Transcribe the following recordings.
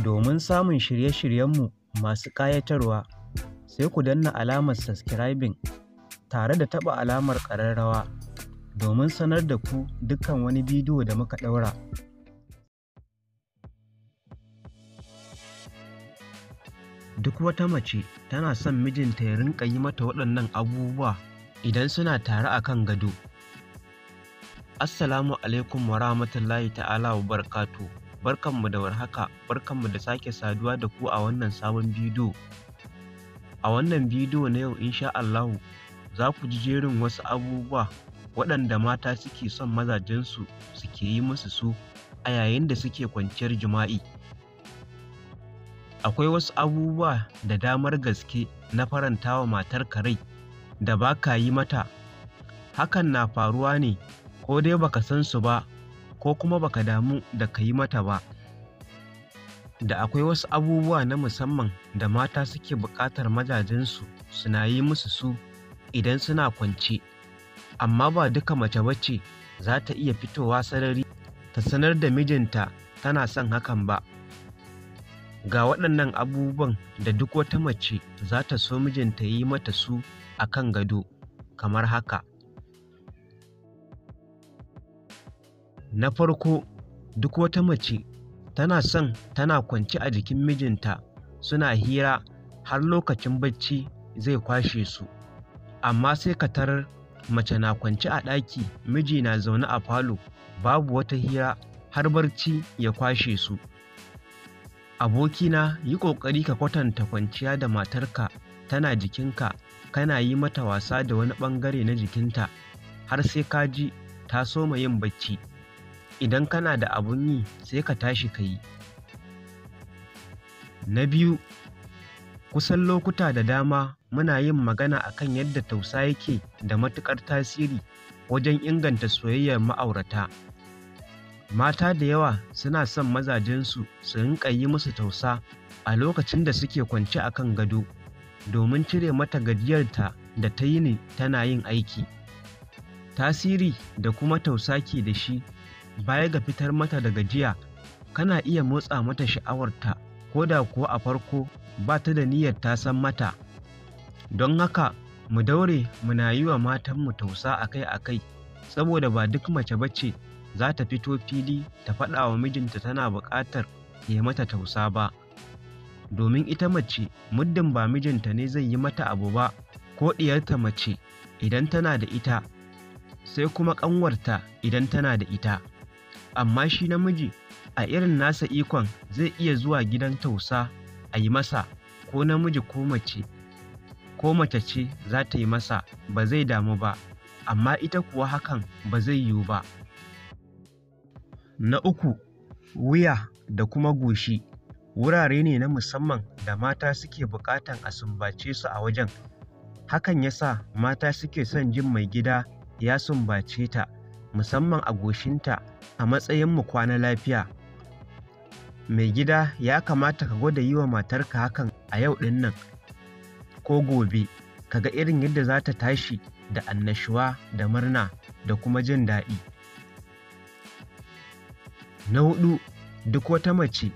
Domin samun shirye-shiryenmu masu ƙayatarwa, sai ku danna alamar subscribing tare da taɓa alamar ƙararrawa domin sanar da ku dukkan wani bidiyo da muka ɗaura. Duk wata mace tana son mijinta ya rinƙa yi mata waɗannan abubuwa idan suna tare a kan gado. Assalamu alaikum wa rahmatullahi ta'ala wa barakatuhu. Barkanmu da warhaka, barkanmu da sake saduwa da ku a wannan sabon bidiyo. A wannan bidiyo na yau insha Allahu za ku ji jerin wasu abubuwa waɗanda mata suke son mazajensu suke yi musu su a yayin da suke kwanciyar jima'i. Akwai wasu abubuwa da damar gaske na faranta wa matarka rai da ba ka yi mata. Hakan na faruwa ne ko dai baka san su ba ko kuma baka damu da ka yi mata ba. Da akwai wasu abubuwa na musamman da mata suke buƙatar mazajensu suna yi musu su idan suna kwance, amma ba duka mace ba ce za ta iya fitowa sarari ta sanar da mijinta tana son hakan ba. Ga waɗannan abubuwan da duk wata mace za ta so mijinta ya yi mata su a kan gado kamar haka. Na farko, duk wata mace tana son tana kwance a jikin mijinta suna hira har lokacin bacci zai kwashe su, amma sai ka tarar mace na kwance a ɗaki miji na zaune a falo babu wata hira har barci ya kwashe su. Abokina, yi ƙoƙari ka kwatanta kwanciya da matarka tana jikinka kana yi mata wasa da wani ɓangare na jikinta har sai ka ji ta soma yin bacci. Idan kana da abun yi sai ka tashi ka yi. Na biyu, kusan lokuta da dama muna yin magana a kan yadda tausa yake da matuƙar tasiri wajen inganta soyayyar ma'aurata. Mata da yawa suna son mazajensu su rinƙa yi musu tausa a lokacin da suke kwance a kan gado domin cire mata gajiyarta da ta yini tana yin aiki. Tasiri da kuma tausa ke da shi baya ga fitar mata da gajiya, kana iya motsa mata sha'awarta ko da kuwa a farko ba ta da niyyar ta san mata. Don haka mu daure muna yi wa matanmu tausa akai-akai saboda ba duk mace ba ce za ta fito fili ta faɗa wa mijinta tana buƙatar ya mata tausa ba. Domin ita mace muddin ba mijinta ne zai yi mata abu ba ko ɗiyarta mace idan tana da ita, sai kuma ƙanwarta idan tana da ita. Amma shi namiji a irin nasa ikon zai iya zuwa gidan tausa a yi masa ko namiji ko mace, ko mace ce za ta yi masa ba zai damu ba, amma ita kuwa hakan ba zai yiwu ba. Na uku, wuya da kuma goshi wurare ne na musamman da mata suke buƙatan a sumbace su a wajen. Hakan ya sa mata suke son jin maigida ya sumbace ta musamman a goshinta a matsayin mu kwana lafiya. Maigida, ya kamata ka gwada yi wa matarka hakan a yau ɗin nan ko gobe, ka ga irin yadda za ta tashi da annashuwa da murna da kuma jin daɗi. Na huɗu, duk wata mace,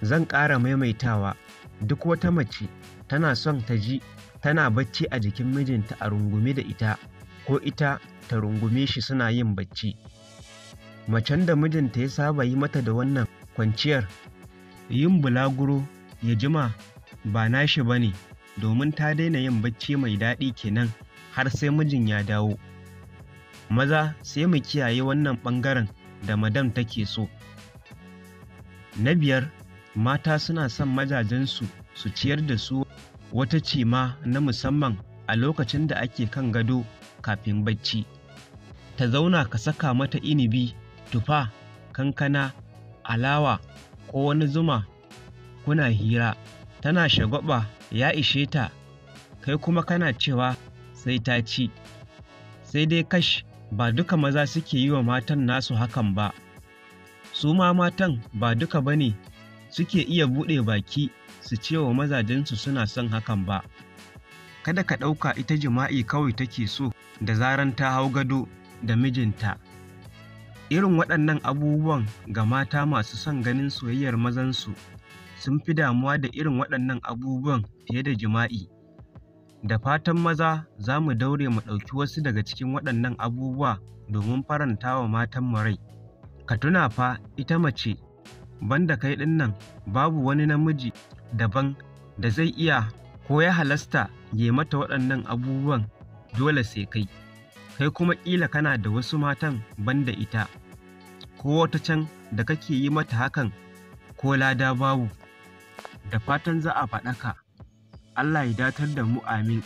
zan ƙara maimaitawa, duk wata mace tana son ta ji tana bacci a jikin mijinta a rungume da ita ko ita ta rungume shi suna yin bacci. Macen da mijinta ya saba yi mata da wannan kwanciyar, yin bulaguro ya jima ba nashi ba ne domin ta daina yin bacci mai daɗi kenan har sai mijin ya dawo. Maza sai mu kiyaye wannan ɓangaren da madam take so. Na biyar, mata suna son mazajensu su ciyar da su wata cima na musamman a lokacin da ake kan gado kafin bacci. Ta zauna ka saka mata inibi, tufa, kankana, alawa ko wani zuma kuna hira, tana shagwaɓa ya ishe ta, kai kuma kana cewa sai ta ci. Sai dai kash, ba duka maza suke yi wa matan nasu hakan ba. Su ma matan ba duka ba ne suke iya buɗe baki su ce wa mazajensu suna son hakan ba. Kada ka ɗauka ita jima'i kawai take so da zaran ta hau gado da mijinta. Irin waɗannan abubuwan ga mata masu son ganin soyayyar mazansu sun fi damuwa da irin waɗannan abubuwan fiye da jima'i. Da fatan maza za mu daure mu ɗauki wasu daga cikin waɗannan abubuwa domin faranta wa matanmu rai. Ka tuna fa ita mace, banda kai ɗin nan babu wani namiji daban da zai iya ko ya halasta ya yi mata waɗannan abubuwan, dole sai kai. Kai kuma ƙila kana da wasu matan banda ita, ko wata can da kake yi mata hakan ko lada babu. Da fatan za a faɗaka. Allah ya datar da mu, amin.